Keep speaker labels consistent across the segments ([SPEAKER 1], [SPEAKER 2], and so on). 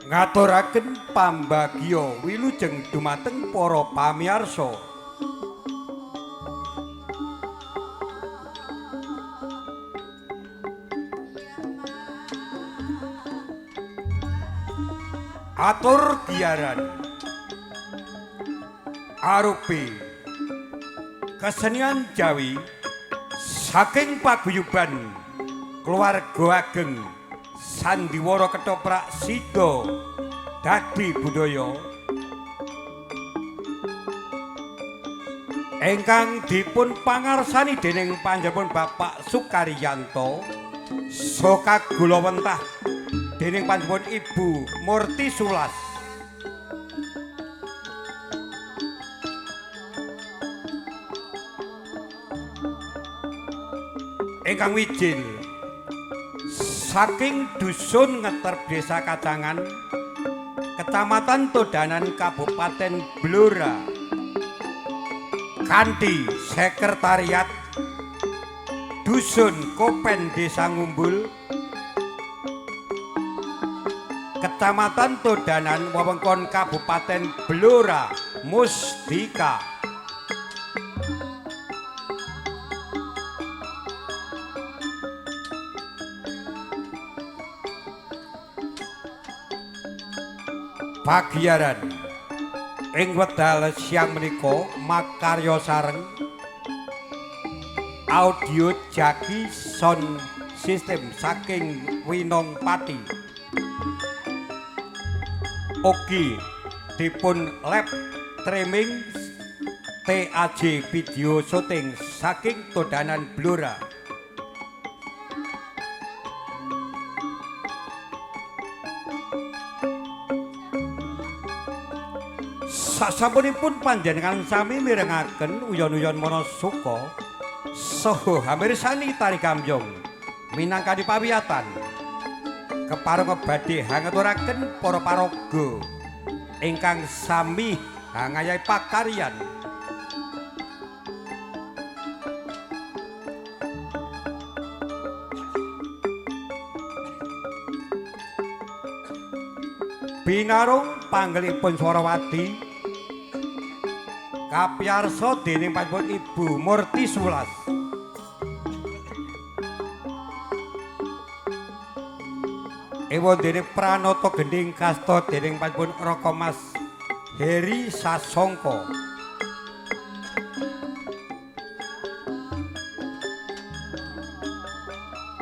[SPEAKER 1] Ngaturaken pambagya wilujeng dumateng para pamiyarsa. Atur giaran arupi kesenian Jawi saking paguyuban keluarga ageng sandiwara ketoprak sida dadi budaya ingkang dipun pangarsani dening panjenengan Bapak Sukaryanto saka gulawentah dening panjenengan Ibu Murti Sulas. Ingkang wijil saking dusun Ngeter Desa Kacangan, Kecamatan Todanan, Kabupaten Blora, kanthi sekretariat Dusun Kopen Desa Ngumbul, Kecamatan Todanan, wewengkon Kabupaten Blora, Mustika. Pagiyaran ing wedal siang menika makarya sareng audio Jaki Sound System saking Winong Pati. Ugi dipun live streaming TAJ video syuting saking Todanan Blora. Sasampunipun panjenengan sami mirengaken uyon-uyon Manasuka saha hamirsani tari gambyong minangkani pawiyatan kepareng badhe hangaturaken para paraga ingkang sami hangayahi pakaryan. Binarung panggelipun Swarawati kapiyarsa dening panjenengan Ibu Murti Sulas. Ewondene pranata gendhing kasta dening panjenengan Raka Mas Heri Sasongko.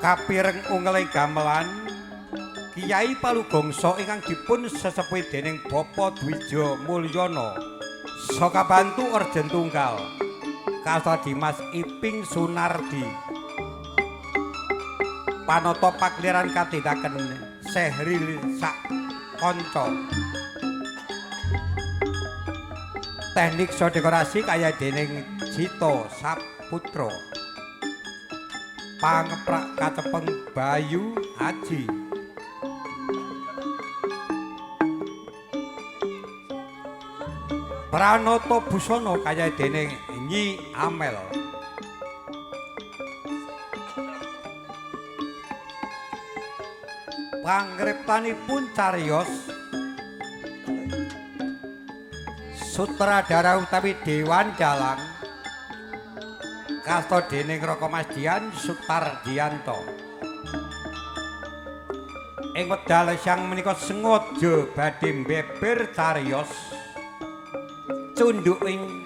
[SPEAKER 1] Kapireng ungeling gamelan Kiai Palugongso ingkang dipun sesepuhi dening Bapak Dwijo Mulyono saka bantu Orjen Tunggal kasta Dimas Iping Sunardi. Panata pakliran katindaken Sehril sak kanca. Teknik saha dekorasi kaya dening Jito Saputra. Pangeprak kacepeng Bayu Aji. Pranata busana kaya dening Nyi Amel. Pangriptanipun cariyos sutradara utawi Dewan Dalang kasta dening Raka Mas Dian Sutardianto. Ing wedal siang menika sengaja badhe mbeber cariyos cunduk ing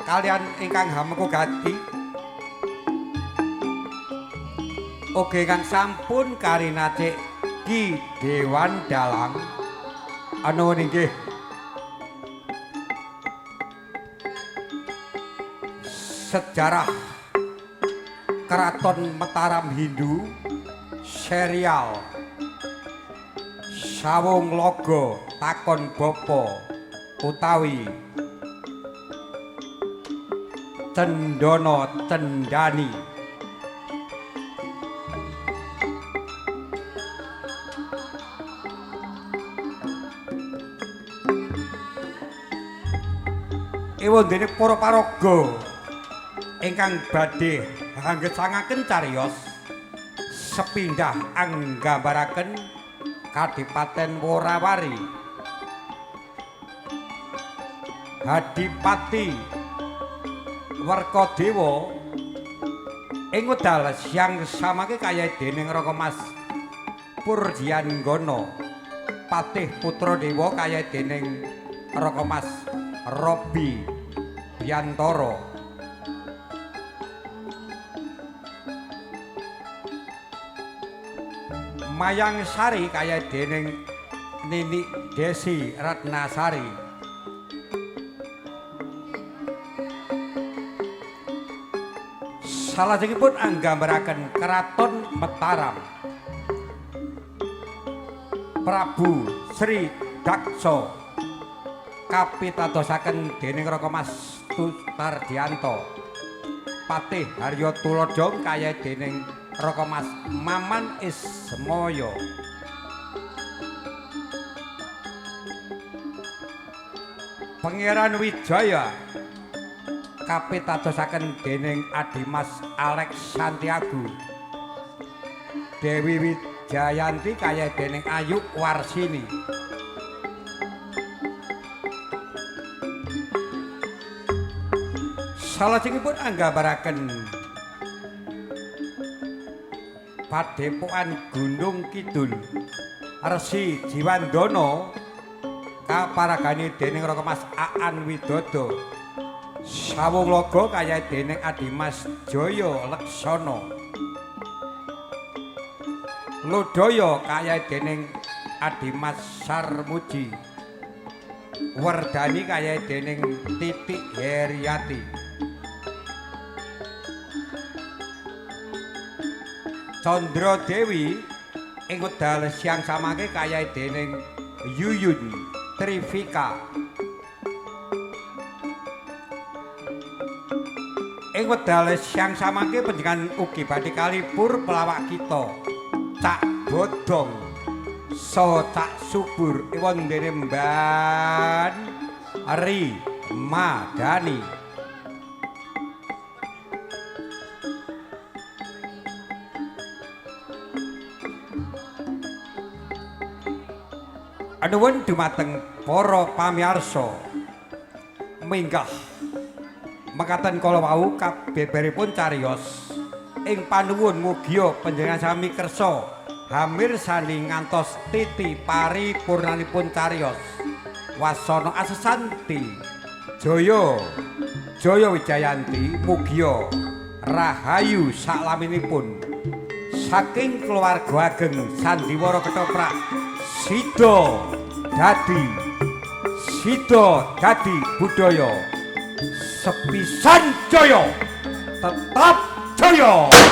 [SPEAKER 1] kalian ingkang hamengku gati ugi kang sampun karinacik Ki Dewan Dalang. Anuwun inggih. Sejarah Keraton Mataram Hindu serial Sawung Logo Takon Bapa utawi Cendana Cendani. Ewondene para paraga ingkang badhe hanggesangaken cariyos sepindah anggambaraken Kadipaten Worawari. Hadipati Werkadewa ing wekdal siang samangke kaya dening Raka Mas Purjianggana. Patih Putradewa kaya dening Raka Mas Robi Biantara. Mayang Sari kaya dening Nini Desi Ratnasari. Salajengipun anggambaraken Keraton Mataram. Prabu Sri Daksa kapitadosaken dening Raka Mas Tutardianto. Patih Haryo Tuladha kaya dening Raka Mas Maman Ismaya. Pangeran Wijaya kapitadosaken dening Adimas Alex Santiago. Dewi Wijayanti kaya dening Ayu Warsini. Salajengipun anggambaraken Padepokan Gunung Kidul. Resi Jiwandono kaparagane dening Raka Mas Aan Widodo. Sawung Laga kaya dening Adimas Jaya Leksana. Lodaya kaya dening Adimas Sarmuji. Werdani kaya dening Titik Heriati. Candra Dewi ing wekdal siang samangke kaya dening Yuyun Trivika. Ing wekdal siang samangke panjenengan ugi badhe kalipur pelawak kita Cak Bodong saha Cak Subur ewon dene Mban Ri Madani. Anuwun dumateng para pamirsa minggah mekaten kala wau kabeberipun cariyos ing panuwun mugia panjenengan sami kersa hamirsani ngantos titi paripurnanipun cariyos. Wasana asesanti jaya jaya wijayanti mugia rahayu saklaminipun saking keluarga ageng sandiwara ketoprak sida dadi sida dadi budaya sepisan jaya tetap jaya.
[SPEAKER 2] Lapa.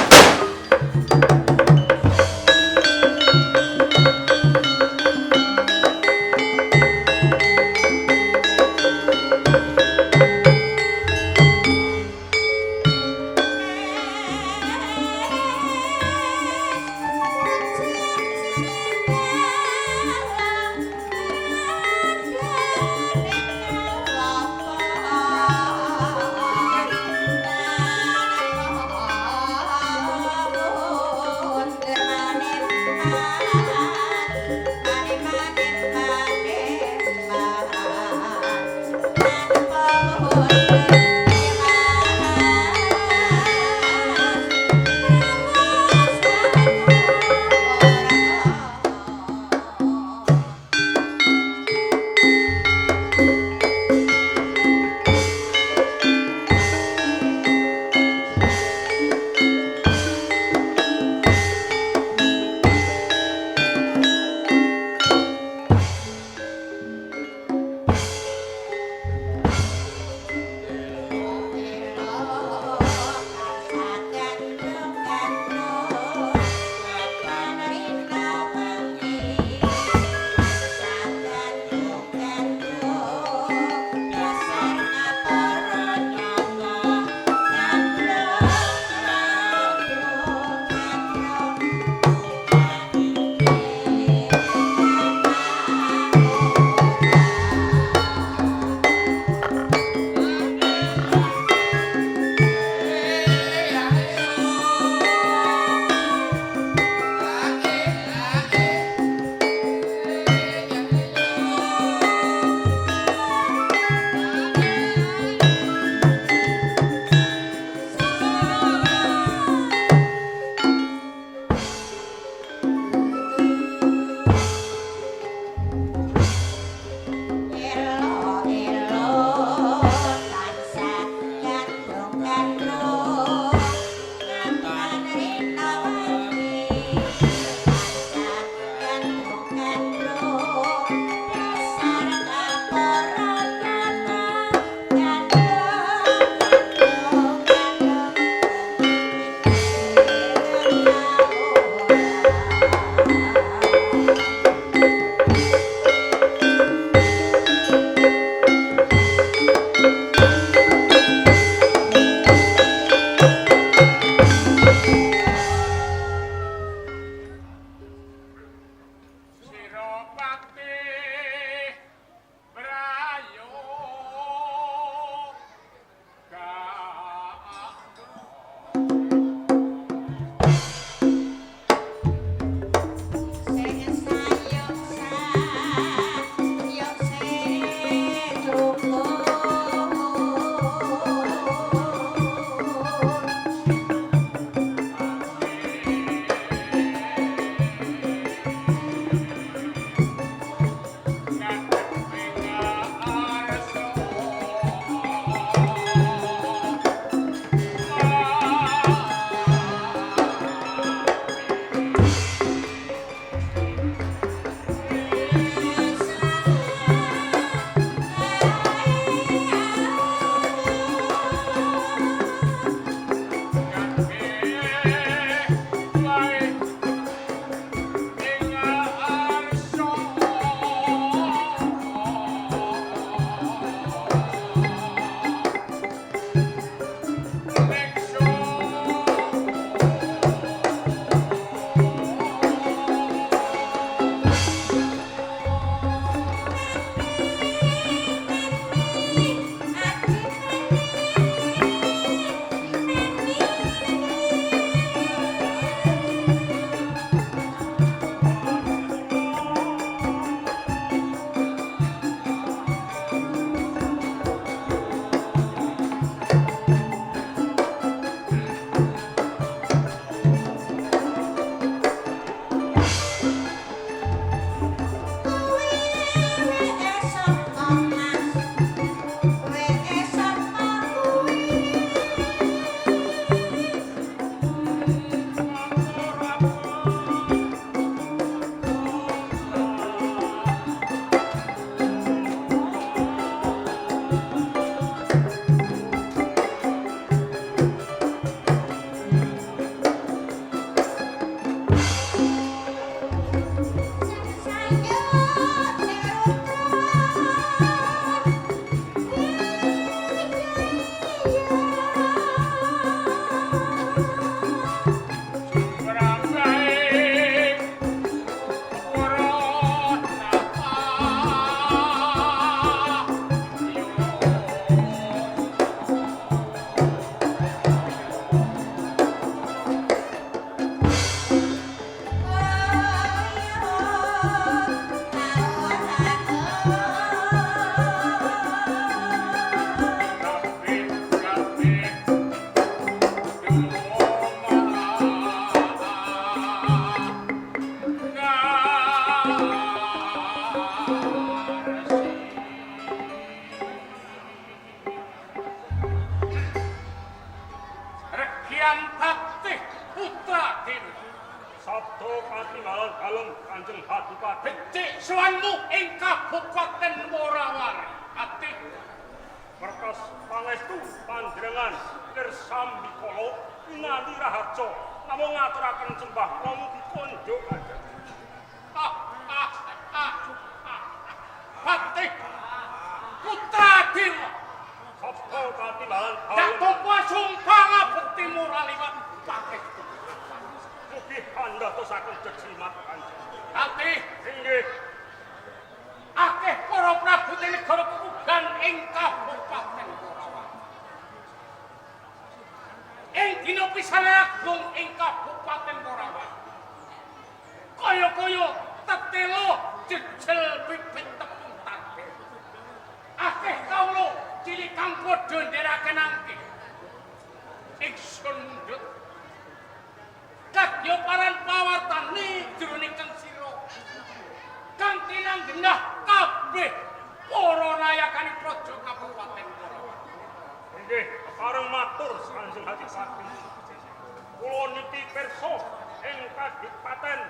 [SPEAKER 2] Kadipaten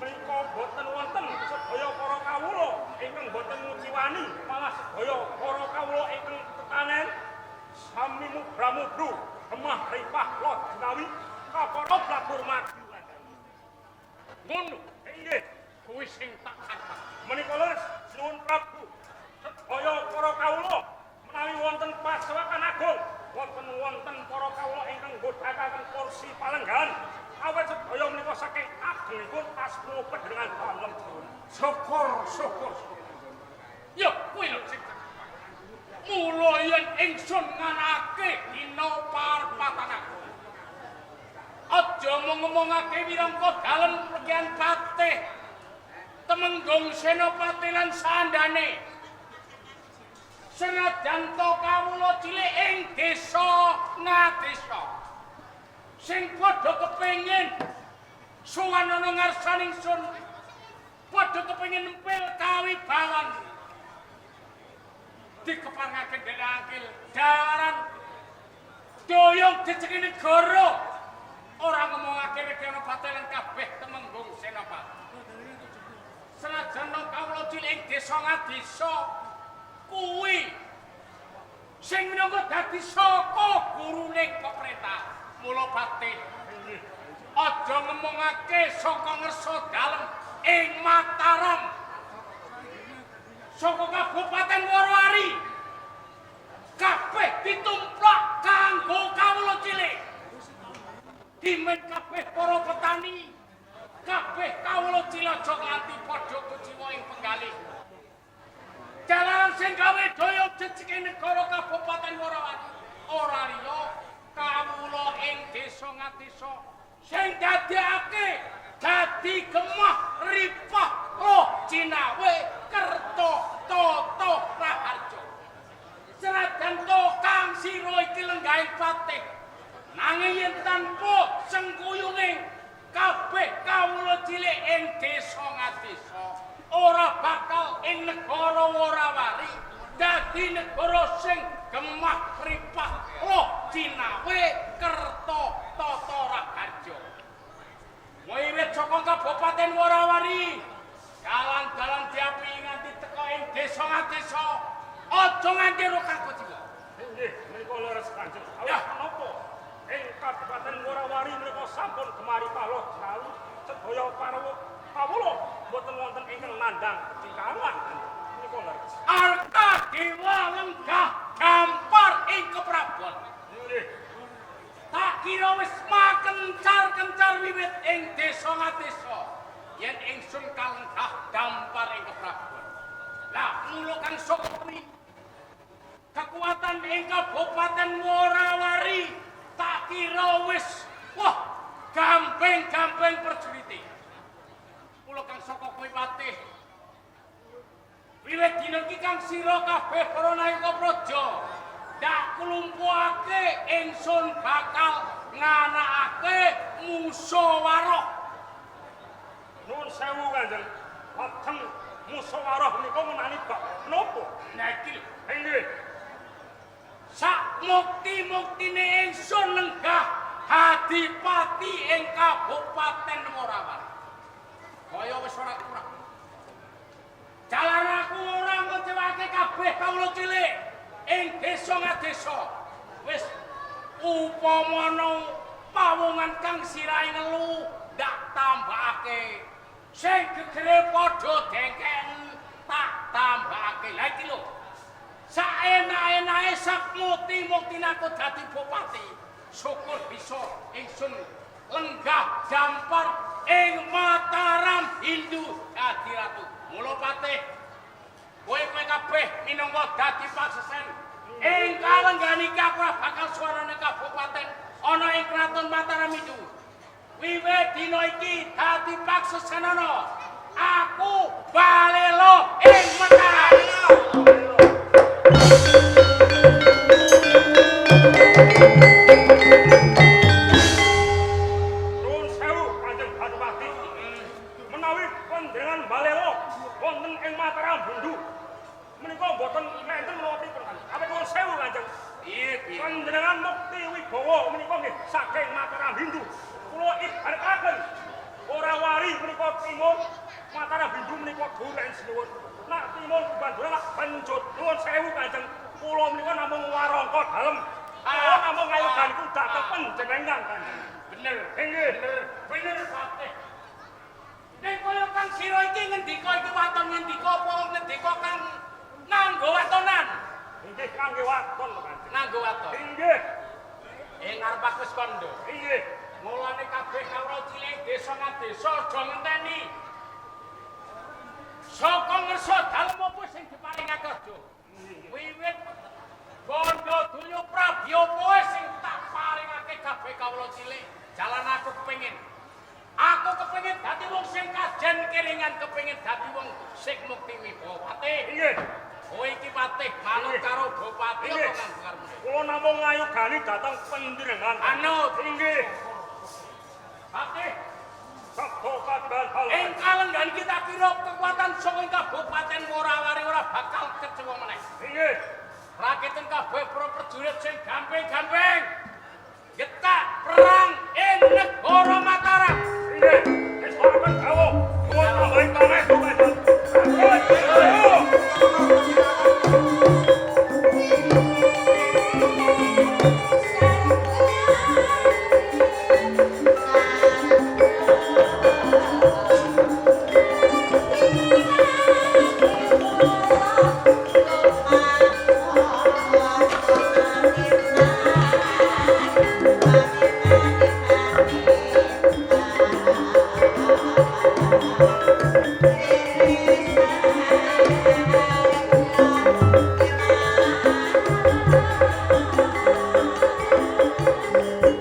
[SPEAKER 2] menika boten wonten sedaya para kawula ingkang boten nguciwani, malah sedaya para kawula ingkang tetanen sami mubra-mubru gemah ripah loh jinawi kapara blabur maju.
[SPEAKER 3] Ngono.
[SPEAKER 2] Inggih,
[SPEAKER 3] Kuwi sing tak arep.
[SPEAKER 2] Menika leres Sinuwun Prabu, sedaya para kawula menawi wonten pasewakan agung, wonten para kawula ingkang nggodhakaken kursi palenggahan, awit sedaya menika saking agengipun asma panjenengan dalem.
[SPEAKER 3] Syukur, syukur, syukur. Ya kuwi lho sing tak arep. Mula yen ingsun nganake dina parpatan agung, aja mung ngomongake wirangka dalem regian patih Temenggung Senopati lan sandane. Senajan to kawula cilik ing desa Ngadesa sing padha kepengin sowan ana ngarsaning sun, padha kepengin nempel kawibawan, dikeparengake dening angkil daran doyong jejeke negara, ora ngomongake Regiana Patih lan kabeh Temenggung Senopati. Senajan nang kawula cilik ing desa Ngadesa kuwi sing minangka dadi saka gurune pemerintah. Mula patih aja ngomongake saka ngersa dalem ing Mataram, saka Kabupaten Worawari, kabeh ditumplak kanggo kawula cilik. Dimen kabeh para petani, kabeh kawula cilik aja nganti padha kuciwa ing penggalih. Jalaran sing gawe daya jejeke negara Kabupaten Worawari ora liya kawula ing desa Ngadesa sing dadekake dadi gemah ripah loh jinawe kerta tata raharja. Senajan to kang sira iki lenggahing patih, nanging yen tanpa sengkuyunge kabeh kawula cilik ing desa Ngadesa ora bakal ing negara Worawari dadi negara sing gemah ripah loh jinawe kerta tata raharja. Wiwit saka Kabupaten Worawari, dalan-dalan diapi nganti teka ing desa Ngadesa, aja nganti rokah kuciwa.
[SPEAKER 2] Inggih, menika leres Kanjeng.
[SPEAKER 3] Ya.
[SPEAKER 2] Awit menapa ing Kabupaten Worawari menika sampun gemari paloh jinawi sedaya para kawula boten wonten ingkang nandhang kecikalan. Menika leres.
[SPEAKER 3] Arka Dewa lenggah gampar ing keprabon.
[SPEAKER 2] Inggih.
[SPEAKER 3] Tak kira wis makencar-kencar wiwit ing desa Ngadesa yen ingsun kalenggah dampar ing keprabon. Lah mula kang saka kuwi kekuatan ing Kabupaten Worawari tak kira wis wah gampeng-gampeng prajurite. Mula kang saka kuwi patih, wiwit dina iki kang sira kabeh para nayaka praja ndak klumpuhake, ingsun bakal nganakake musyawarah.
[SPEAKER 2] Nuwun sewu Kanjeng. Lajeng musyawarah menika ngenani bab menapa?
[SPEAKER 3] Nah iki lho,
[SPEAKER 2] Inggih.
[SPEAKER 3] sak mukti-muktine ingsun lenggah hadipati ing Kabupaten Worawari. Kaya wis ora kurang. Jalan aku ora ngecewake kabeh kawula cilik ing desa Ngadesa. Wis upamana pawongan kang sirahe ngelu ndak tambahake. Sing gegere padha dengken tak tambahake. Lah iki lho. Saenak-enake sak mukti-muktine aku dadi bupati. Syukur bisa ingsun lenggah dampar ing Mataram Hindu dadi ratu. Mula patih kowe-kowe kabeh minangka dadi paksesen ing kalenggahan iki aku ora bakal suwarane kabupaten ana ing kraton Mataram Hindu. Wiwit dina iki dadi paksesenana aku balelo ing Mataram.
[SPEAKER 2] Nuwun sewu Kanjeng Bupati. Menawi panjenengan balelo wonten ing Mataram Hindu menika mboten enten menapa pripun Kanjeng. Awit nuwun sewu Kanjeng.
[SPEAKER 3] Piye piye?
[SPEAKER 2] Panjenengan mukti wibawa menika nggih saking Mataram Hindu. Kula ibarakaken ora wari menika timun Mataram Hindu menika duren sinuwun. Nak timun banduran nak benjut. Nuwun sewu Kanjeng. Kula menika namung warangka dalem. Kula namung ngayoganiku dhateng panjenengan Kanjeng.
[SPEAKER 3] Bener.
[SPEAKER 2] Inggih.
[SPEAKER 3] Bener, bener Patih. Ning kaya kang sira iki ngendika iki waton ngendika apa ngendika kang nganggo watonan?
[SPEAKER 2] Inggih kangge waton lho Kanjeng.
[SPEAKER 3] Nganggo waton.
[SPEAKER 2] Inggih.
[SPEAKER 3] Ing ngarep aku wis kandha.
[SPEAKER 2] Inggih.
[SPEAKER 3] Mulane kabeh kawula cilik desa ngadesa aja ngenteni. Saka ngersa dalem apa sing diparingake aja. Wiwit bondo donya prabya sing tak paringake kabeh kawula cilik, jalan aku kepengin. Aku kepengin dadi wong sing kajen kiringan, kepengin dadi wong sing mukti wibawa. Patih.
[SPEAKER 2] Inggih.
[SPEAKER 3] Kowe iki patih manut karo bupati apa
[SPEAKER 2] Inggih.
[SPEAKER 3] nganggo karepmu?
[SPEAKER 2] Kula namung ngayogani dhateng panjenengan.
[SPEAKER 3] Anut.
[SPEAKER 2] Inggih.
[SPEAKER 3] Patih.
[SPEAKER 2] Sabda kabar hal.
[SPEAKER 3] Ing kalenggan kita kira kekuatan saka ing kabupaten Worawari ora bakal kecewa meneh.
[SPEAKER 2] Inggih.
[SPEAKER 3] Raketen kabeh para prajurit sing gamping-gamping. Getak perang ing negara.